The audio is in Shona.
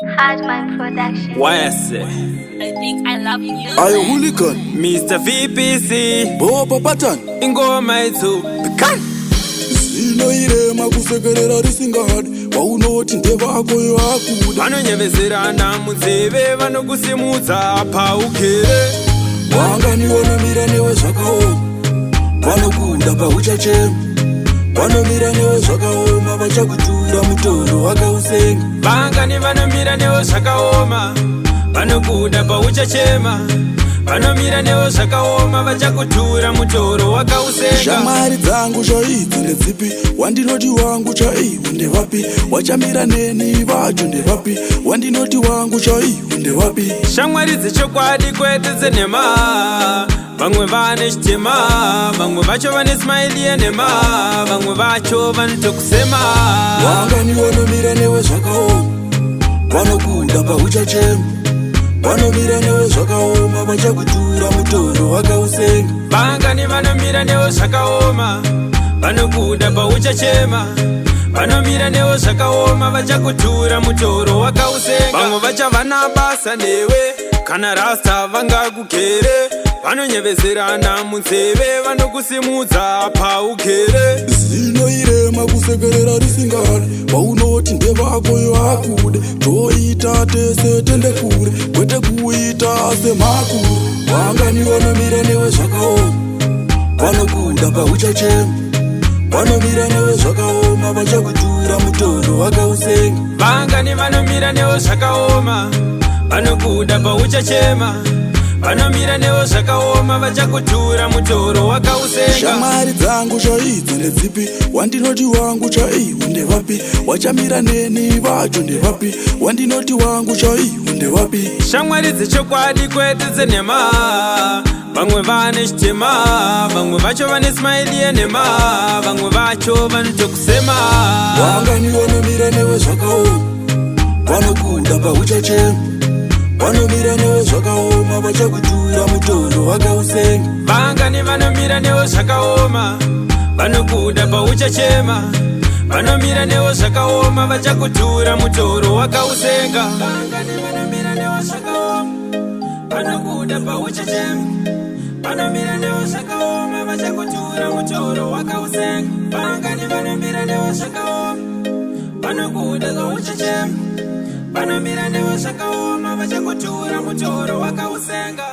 Hardman Production. Wese I think I love you. Ayo hooligan, Mr VPC bopa pattern. Ingoma ithu Kan Zino irema kusekerera risingadi, waunoti ndevako vakuda. Vanonyevezerana munzeve, vanokusimudza paugere. Vangani vanomira newe zvakaoma, vanokuda pauchachema. Vanomira newe zvakaoma, vachakutura mutoro wakausenga. Vangani vanomira newe zvakaoma, vanokuda pauchachema. Vanomira newe zvakaoma, vachakutura mutoro wakausenga. Shamwari dzangu chaidzi ndedzipi? Wandinoti wangu chaiwo ndevapi? Wachamira neni vacho ndevapi? Wandinoti wangu chaiwo ndevapi? Shamwari dzechokwadi, kwete dzenhema. Vamwe vane chitema, vamwe vacho vane smile yenhema, vamwe vacho vanotokusema. Vangani vanomira newe zvakaoma, vanokuda pauchachema. Vanomira newe zvakaoma, vachakutura mutoro wakausenga. Vangani vanomira newe zvakaoma, vanokuda pauchachema. Vanomira newe zvakaoma, vachakutura mutoro wakausenga. Vamwe vachavana basa newe kana rasta vangakugere. Vanonyevezerana munzeve, vanokusimudza paugere. Zino irema kusekerera risingadi, waunoti ndevako vakude. Toita tese tende kure, kwete kuita semakure. Vangani vanomira newe zvakaoma, vanokuda pauchachema. Vanomira newe zvakaoma, vachakutura mutoro wakausenga. Vangani vanomira newe zvakaoma, vanokuda pauchachema. Vanomira newe zvakaoma, vachakutura mutoro wakausenga. Shamwari dzangu chaidzo ndedzipi? Wandinoti wangu chaiwo ndevapi? Wachamira neni vacho ndevapi? Wandinoti wangu chaiwo ndevapi? Shamwari dzechokwadi, kwete dzenhema. Vamwe vane chitema, vamwe vacho vane smile yenhema, vamwe vacho vanotokusema. Vangani vanomira newe zvakaoma, vanokuda pauchachema. Vanomira newe zvakaoma, vachakutura mutoro wakausenga. Vangani vanomira newe zvakaoma, vanokuda pauchachema. Vanomira newe zvakaoma, vachakutura mutoro wakausenga. Vangani vanomira newe zvakaoma, vanokuda pauchachema. Vanomira newe zvakaoma, vachakutura mutoro wakausenga. Vangani vanomira newe zvakaoma, vanokuda pauchachema. Vanomira newe zvakaoma, vachakutura mutoro wakausenga.